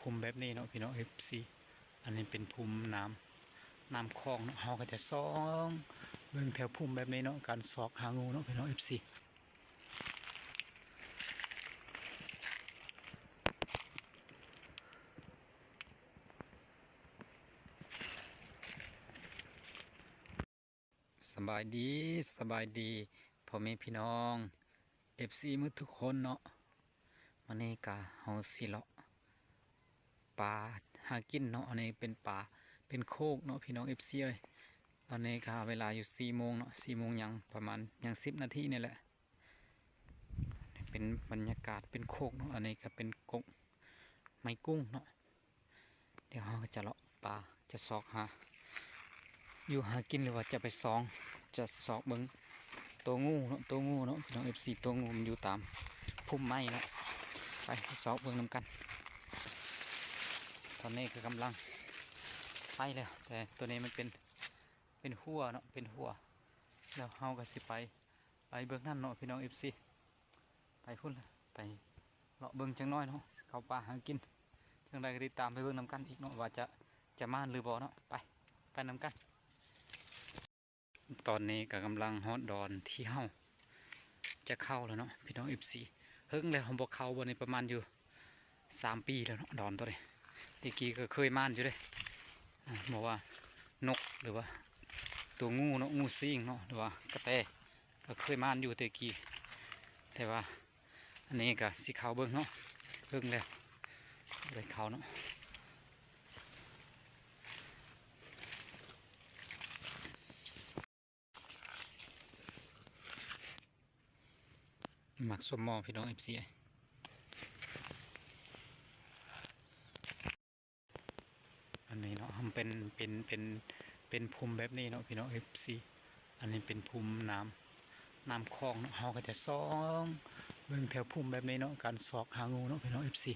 ພຸ່ມແບບນີ້ເນາະພີ່ນ້ອງເອັຟຊີ ອັນນີ້ເປັນພຸ່ມນ້ຳ ນ້ຳຂອງເນາະ ເຮົາກໍຈະສ່ອງເບິ່ງແຖວພຸ່ມແບບນີ້ເນາະ ການຊອກຫາງູເນາະພີ່ນ້ອງເອັຟຊີ. ສະບາຍດີ ສະບາຍດີພໍ່ແມ່ພີ່ນ້ອງເອັຟຊີໝົດທຸກຄົນເນາະ. ມື້ນີ້ກະເຮົາຊິເລາະປາຫາກິນເນາະ ອັນນີ້ເປັນປາ ເປັນໂຄກເນາະພີ່ນ້ອງເອັຟຊີເອີຍ. ຕອນນີ້ກະເວລາຢູ່ສີ່ໂມງເນາະ ສີ່ໂມງຍັງ ປະມານຍັງສິບນາທີນີ້ແຫຼະ. ເປັນບັນຍາກາດເປັນໂຄກເນາະ ອັນນີ້ກະເປັນກົກໄມ້ກຸ້ງເນາະ. ດຽວເຮົາກໍຈະເລາະປ່າ ຈະຊອກຫາຢູ່ຫາກິນ ຫຼືວ່າຈະໄປສ່ອງ ຈະຊອກເບິ່ງໂຕງູເນາະ ໂຕງູເນາະພີ່ນ້ອງເອັຟຊີ ໂຕງູມັນຢູ່ຕາມພຸ່ມໄມ້ເນາະ. ໄປຊອກເບິ່ງນຳກັນ. ຕອນນີ້ກໍກຳລັງໄປແລ້ວ ແຕ່ໂຕນີ້ມັນເປັນ ເປັນຮົ້ວເນາະ ເປັນຮົ້ວ ແລ້ວເຮົາກໍຊິໄປ ໄປເບື້ອງນັ້ນເນາະພີ່ນ້ອງເອັຟຊີ ໄປພຸ້ນລະ ໄປເລາະເບິ່ງຈັກໜ້ອຍເນາະ ເຂົ້າປ່າຫາກິນ. ຈັ່ງໃດກໍຕິດຕາມໄປເບິ່ງນຳກັນອີກເນາະ ວ່າຈະ ຈະມ່ານຫຼືບໍ່ເນາະ. ໄປ ໄປນຳກັນ. ຕອນນີ້ກໍກຳລັງຮອດດອນທີ່ເຮົາຈະເຂົ້າແລ້ວເນາະພີ່ນ້ອງເອັຟຊີ. ເຫິງແລ້ວເຮົາບໍ່ເຂົ້າ ບ່ອນນີ້ປະມານຢູ່ ສາມປີແລ້ວເນາະ ດອນໂຕນີ້. ແຕ່ກີ້ກໍເຄີຍມ່ານຢູ່ເດ້ ອາ ບໍ່ວ່ານົກ ຫຼືວ່າໂຕງູເນາະ ງູຊິງເນາະ ຫຼືວ່າກະແຕ ກໍເຄີຍມ່ານຢູ່ແຕ່ກີ້. ແຕ່ວ່າອັນນີ້ກໍຊິເຂົ້າເບິ່ງເນາະ ເບິ່ງແລ້ວບໍ່ໄດ້ເຂົ້າເນາະ. ໝາກສົ້ມໝໍ້ພີ່ນ້ອງເອັຟຊີ ອັນນີ້ເນາະ ມັນເປັນ ເປັນ ເປັນ ເປັນພຸ່ມແບບນີ້ເນາະພີ່ນ້ອງເອັຟຊີ. ອັນນີ້ເປັນພຸ່ມນ້ຳ ນ້ຳຂອງເນາະ ເຮົາກໍຈະສ່ອງເບິ່ງແຖວພຸ່ມແບບນີ້ເນາະ ການຊອກຫາງູເນາະພີ່ນ້ອງເອັຟຊີ.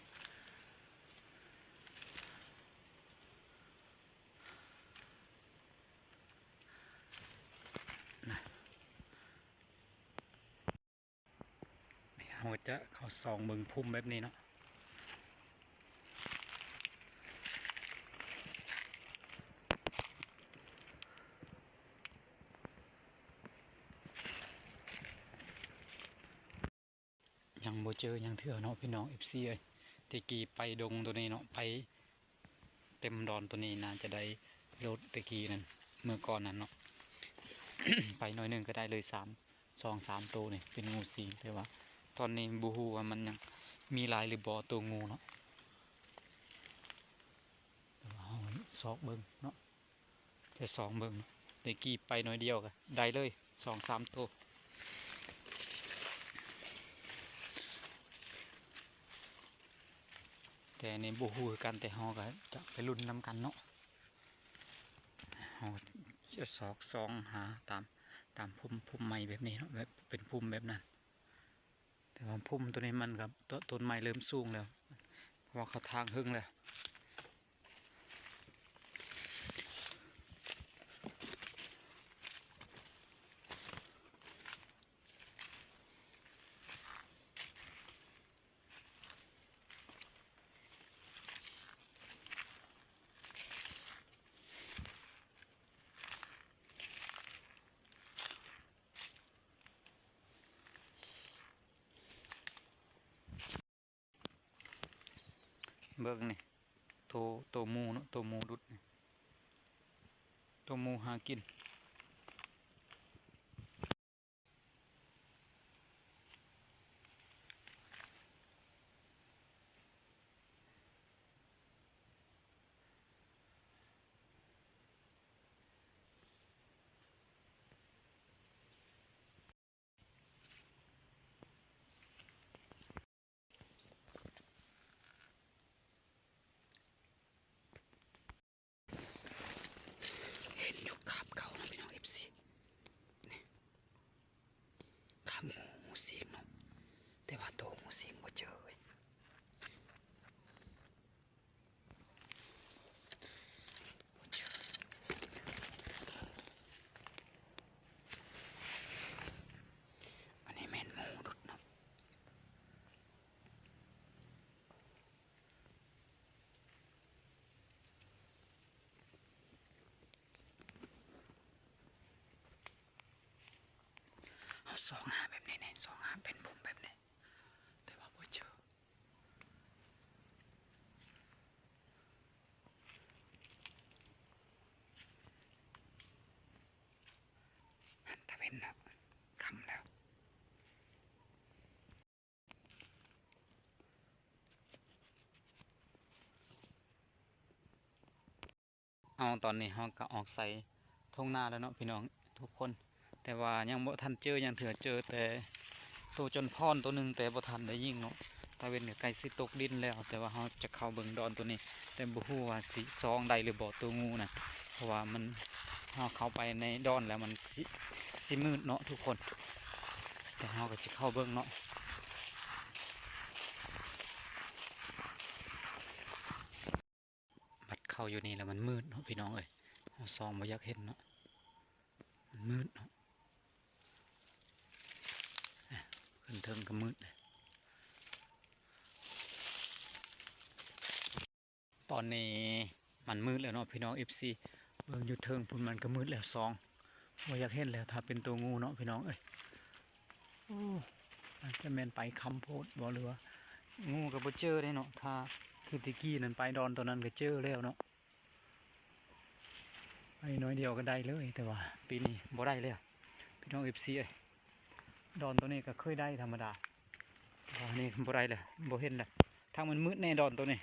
ເຮົາຈະເຂົ້າສ່ອງເບິ່ງພຸ່ມແບບນີ້ເນາະ ຍັງບໍ່ເຈີຫຍັງເທື່ອເນາະພີ່ນ້ອງເອັຟຊີເອີຍ. ແຕ່ກີ້ໄປດົງໂຕນີ້ເນາະ ໄປ ເຕັມດອນໂຕນີ້ໜ້າຈະໄດ້ໂລດແຕ່ກີ້ນັ້ນ ເມື່ອກ່ອນນັ້ນເນາະ ໄປໜ້ອຍໜຶ່ງກໍໄດ້ເລີຍ ສາມ ສອງສາມໂຕນີ້ເປັນງູຊິງ. ແຕ່ວ່າຕອນນີ້ບໍ່ຮູ້ວ່າມັນຍັງມີຫຼາຍຫຼືບໍ່ໂຕງູເນາະ ແຕ່ວ່າເຮົາຊອກເບິ່ງເນາະ ຈະສ່ອງເບິ່ງເນາະ. ແຕ່ກີ້ໄປໜ້ອຍດຽວກໍໄດ້ເລີຍ ສອງສາມໂຕ ແຕ່ນີ້ບໍ່ຮູ້ຄືກັນ ແຕ່ເຮົາກໍຈະໄປລຸ້ນນຳກັນເນາະ. ເຮົາຈະຊອກສ່ອງຫາຕາມ ຕາມພຸ່ມ ພຸ່ມໄມ້ແບບນີ້ເນາະ ແບບເປັນພຸ່ມແບບນັ້ນ. ແຕ່ວ່າພຸ່ມໂຕນີ້ມັນກໍ ຕົ້ນໄມ້ເລີ່ມສູງແລ້ວ ເພາະວ່າເຂົາຖາງເຫິງແລ້ວ. ເບິ່ງນີ້ ໂຕ ໂຕໝູເນາະ ໂຕໝູດຸດນີ້ ໂຕໝູຫາກິນ. ເຫັນຢູ່ກາບເກົ່າເນ ສ່ອງຫາແບບນີ້ນີ້ ສ່ອງຫາເປັນປຸ່ມແບບນີ້ ແຕ່ວ່າບໍ່ເຈີ. ຕາເວັນແລ້ວ ຄ່ຳແລ້ວ. ເອົາ ຕອນນີ້ເຮົາກໍອອກໃສ່ທົ່ງນາແລ້ວເນາະພີ່ນ້ອງທຸກຄົນ, ແຕ່ວ່າຍັງບໍ່ທັນເຈີຫຍັງເທື່ອ, ເຈີແຕ່ໂຕຈົນພອນໂຕໜຶ່ງ ແຕ່ບໍ່ທັນໄດ້ຍິງເນາະ. ຕາເວັນກໍໃກ້ຊິຕົກດິນແລ້ວ, ແຕ່ວ່າເຮົາຈະເຂົ້າເບິ່ງດອນໂຕນີ້ ແຕ່ບໍ່ຮູ້ວ່າຊິສ່ອງໄດ້ຫຼືບໍ່ໂຕງູນະ, ເພາະວ່າມັນ ເຮົາເຂົ້າໄປໃນດອນແລ້ວມັນຊິ ຊິມືດເນາະທຸກຄົນ, ແຕ່ເຮົາກໍຊິເຂົ້າເບິ່ງເນາະ. ບັດເຂົ້າຢູ່ນີ້ແລ້ວມັນມືດເນາະພີ່ນ້ອງເອີຍ, ເຮົາສ່ອງບໍ່ຢາກເຫັນເນາະ, ມັນມືດເນາະ. ອະ ຂຶ້ນເທິງກໍມືດເລີຍ. ຕອນນີ້ມັນມືດແລ້ວເນາະພີ່ນ້ອງເອັຟຊີ, ເບິ່ງຢູ່ເທິງພຸ້ນມັນກໍມືດແລ້ວ, ສ່ອງບໍ່ຢາກເຫັນແລ້ວ ຖ້າເປັນໂຕງູເນາະພີ່ນ້ອງເອີຍ. ໂອ້ ອາດຈະແມ່ນໄປຄ່ຳໂພດບໍ່ ຫຼືວ່າ ງູກໍບໍ່ເຈີເດ້ເນາະ, ຖ້າຄືແຕ່ກີ້ນັ້ນໄປດອນໂຕນັ້ນກໍເຈີແລ້ວເນາະ, ໄປໜ້ອຍດຽວກໍໄດ້ເລີຍ, ແຕ່ວ່າປີນີ້ບໍ່ໄດ້ແລ້ວພີ່ນ້ອງເອັຟຊີເອີຍ. ດອນໂຕນີ້ກໍເຄີຍໄດ້ທຳມະດາ, ແຕ່ວ່ານີ້ບໍ່ໄດ້ແລ້ວ ບໍ່ເຫັນແລ້ວ, ທັງມັນມືດແນ່ດອນໂຕນີ້.